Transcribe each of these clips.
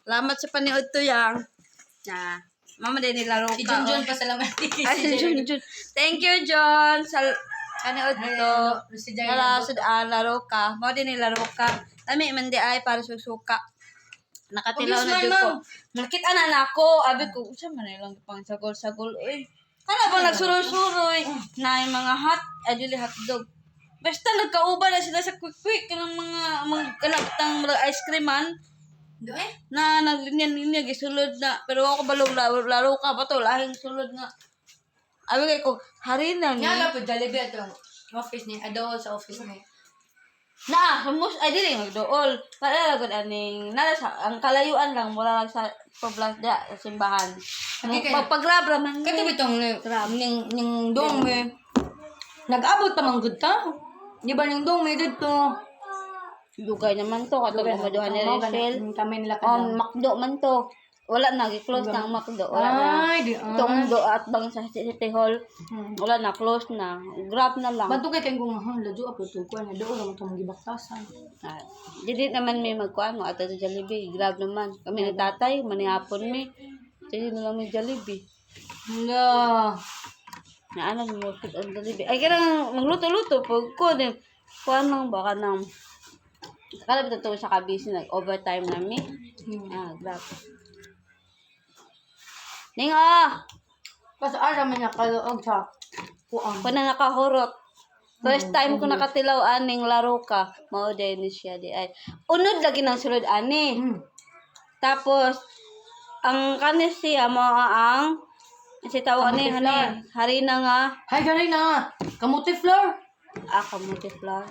Salamat sa paniod to yang. Na, mama din nilaro ka. Si Junjun oh. pa salamat. Ay, si Junjun. Thank you, John. Sa paniod to. Si Jai. Nala, sud laro ka. Mao din nilaro ka. Lami man di ay para susuka. Nakatilaw na Obvious jud man, ko. ma'am. Nakita na nako. Abi ko unsa man ilang pang sagol-sagol oy. Kana ba nagsuroy-suroy na yung mga hot, ay dili hotdog. Basta nagkauban na sila sa quick quick kanang mga kanang mga ice cream man Do eh. na naglinya-linya gisulod na pero ako balong laro, laro ka ba to lahing sulod nga. Abi kay ko harina ni. Nga po Jollibee ato. Office ni Adol sa office ni. Na, humus ay dili magduol. Para gud aning nala sa ang kalayuan lang mura lang sa poblas da sa simbahan. Okay, kay- Pagpagrab ra man. Kato bitong ning ning dong me. Nag-abot pa man gud ta. Di ba ning dong me didto? Dugay naman to katong kumaduhan ni Rachel. Kami nila ka. Makdo man to. Wala na gi-close na ang Makdo. Wala na. Ay, di ay. Itong do at bang sa City Hall. Wala na close na. Grab na lang. Bato kay kay kung ha ladyo apo to ko na doon ra mo gibaktasan. Ah, dili naman may magkuan mo ato sa Jollibee. Grab naman. Kami ni tatay, manihapon mi. Sige na lang may Jollibee. Hala. Na ano mo ang Jollibee. Ay kailangan magluto-luto pag ko din. Kuan lang baka nang Akala ba totoo sa kabisi nag overtime na mi? Ah, grab. Ning ah, Kasi ara man nakaluog sa kuang. ko na nakahurot. First time ko nakatilaw aning laro ka. Mao din ni siya di ay. Unod lagi ng sulod ani. Tapos ang kanis siya mo ang si tawag ani Kamote hani harina nga Hay gani na. Kamote floor. ah kamote flour.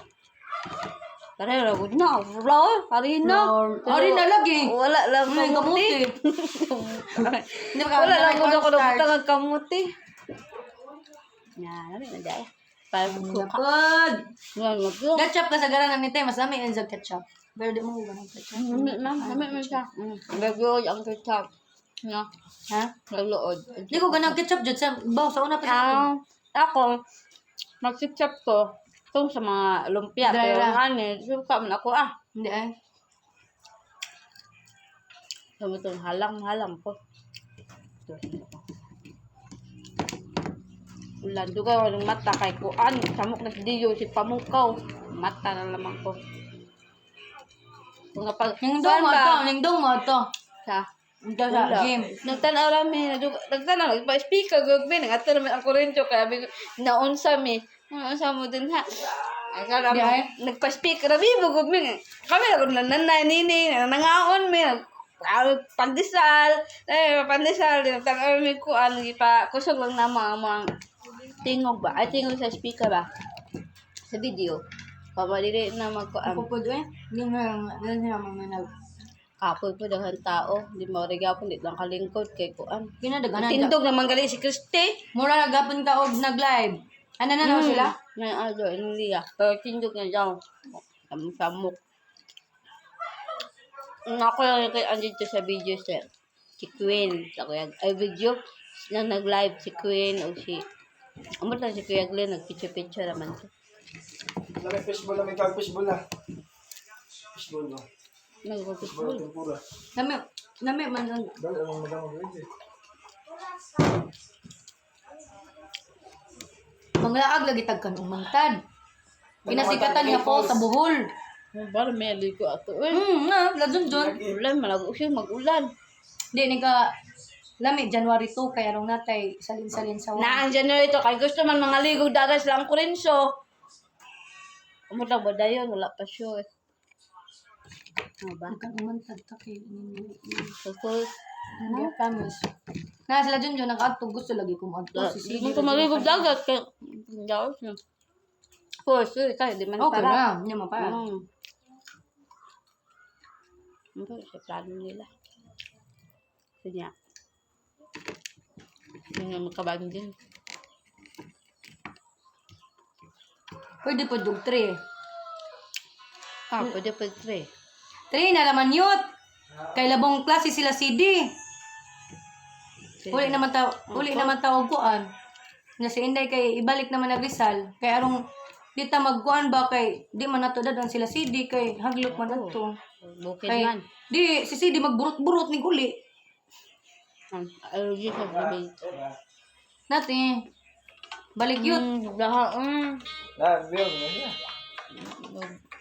Pareho ra gud na flour harina. Flour. Harina lagi. Wala lang Kamote. kamote. Hindi ba Wala lang gud ako cornstarch? nabutang ang kamote. Ya, lami na dai. Para suka. Lapod. Nga magyo. Ketchup ka sa garan ni tay, mas lami ang sa ketchup. Pero di mo ganang ketchup. Lami na, lami man siya. Bagyo ang ketchup. Nga, Ha? nagluod. Di ko ganang ketchup jud sa baw sa una pa sa ako. Ah, ako, mag-ketchup ko itong sa mga lumpia. Dry Pero ra. ano, suka man ako ah. Hindi eh. Sabi itong halang-halang ko. Ulan, dugay ko ng mata kay kuan. Samok na si Dio, si Pamukaw. Mata na lamang ko. Kung kapag, Ning dong kuan mo ba? to, ning dong mo to. Sa, Ito sa wala. gym. Nagtanaw rami, nagtanaw, nagpa-speaker, gugmi, nagtanaw naman ang kurentyo, kaya abi ko, naunsa mi. Naunsa mo din ha. Ay, kala Di mo, ay? nagpa-speaker, rabi, gugmi. Kami, nanay, nini, nangaon mi, pandesal, eh, pandesal, nagtanaw mi ko, ano, ipa, kusog lang na mga tingog ba? Ay, tingog sa speaker ba? Sa video. Pamadili na magkuan. Ako po eh. Di na di na mga nag. Kapoy po daghan tao. Di mo rigapon, di lang kalingkod kay kuan. Kinadaganan. Tindog naman gali si Christy. Mura na gapon ka og nag-live. Ano na na sila? May ano, hindi ah. Pero tindog na daw. Samok. Ako lang yung kay andito sa video sa si Queen. Sa kuya, ay video na nag-live si Queen o si Amot lang si Kuya Glenn, nag-picture-picture naman siya. Lami fishball, lami kag fishball na. Fishball no. Nag-picture. Fishball tempura. Lami lami man ang Dali ang madamang pwede. manglaag lagi tagkan umantad. Pinasikatan nga po sa Bohol. Baro may aligo ato eh. Na, ladun dun. Ulan, malago siya, mag-ulan. Di ni ka lami January 2 kay arong natay salin-salin sa wa. Na ang January to, kay gusto man mga ligo dagas lang kurinso. Umot lang ba dayon? Wala pa sure. Ano ba? Tagkan umantad ta kay ninyo. Tapos, Hindi promise. Na sila dun dun nakaadto gusto lagi ko moadto si di Sige. man ko maligo dagat kay daos na. For sure, kay di man Okay para. na, hindi man para. Ano ba sa plano nila? Sige. Yun nga magkabanding. Pwede po dug 3. Ah, pwede pa tre. 3 na laman yut. Kay labong klase sila CD. Uli naman ta og kuan. Na si Inday kay ibalik naman nag Rizal kay arong Di ta magkuan ba kay di man nato dadan sila CD kay haglok man adto. Bukid Kay man. di si CD magburot-burot ning uli. Allergy sa gabi. Nati. Balik yun. Daha. Na, bill na siya.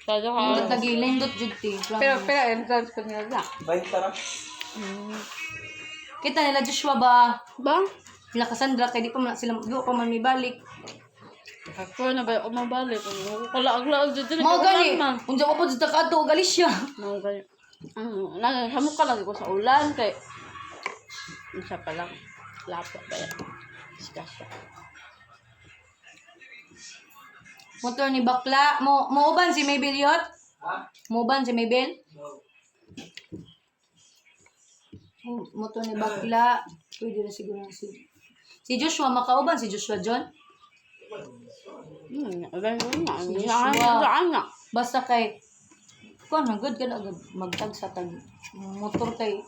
Sada ka. Lindot lagi, lindot jud ti. Pero, pero, entrance ko nila na. 20 ra. Kita nila Joshua ba? Ba? Nila Cassandra kay di pa man sila di pa man mibalik. Ako na ba ako mabalik? Kalaag-laag dito. Mao gani. Unsa ko po jud ka adto og Alicia. Mao gani. Ano, naghamok ka lagi ko sa ulan kay isa pa lang. Lapa ba yan? Disgrasya. Motor ni bakla mo mooban si Maybel yot. Ha? Mooban si Maybel. No. Oh, motor ni bakla. Pwede na siguro na si Joshua makauban si Joshua John. Ulan yun na. Si Hindi Joshua. na na. Basta kay kuan man good ka na agad magtag sa tag motor kay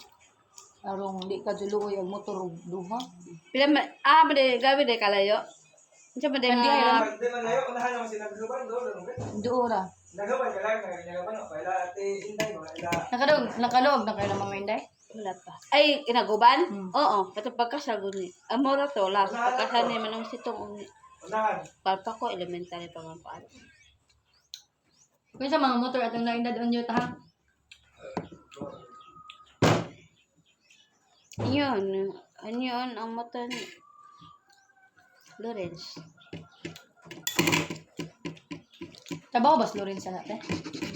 arong di ka juluoy ang motor og duha. Pila man, ba gabi de kalayo. Unsa ba de Hindi, nga? Di man layo, unahan naman sila naghuban doon, ano ba? Duora. Naghuban ka lang, naghuban ako. Ila ate Inday ba? Ila Nakadog, nakaluog na kayo ng mga inday. Wala pa. Ay, kinaguban? Hmm. Oo, kato pagkasal guni. Amora to, last pagkasal ni manong sitong ug unahan. Palpa ko elementary pa man pa. Kung sa mga motor atong naindad on yun ha. Yun, ano yun ang motor ni Lawrence. Trabaho ba si Lorenzo natin?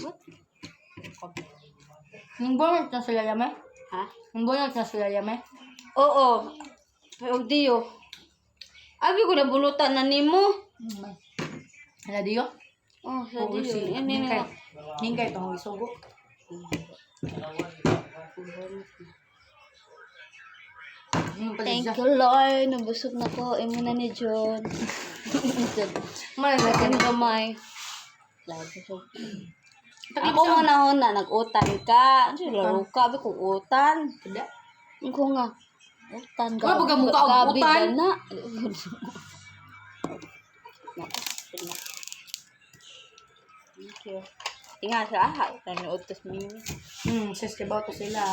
What? Nung bonus na sila yame? Ha? Nung bonus na sila yame? Oo. Pero diyo. Abi ko na bulutan na nimo. Hala diyo? Oh, sa Oo, diyo. si Yan ni Ningkay. Ningkay itong isugo. Yung pala Thank siya. you, Lord. Nabusog na ko. Imo na ni John. Malalakan. Ang gamay. Lagi ko. Ako mo na na nag-utan ka. Ano laro ka? Abi ko utan. Kada. Ko nga. Utan Wala pa ka mukha og Gabi utan? ba na? Thank you. Tinga sa aha. Tani utos mo yun. Sis, kay to sila.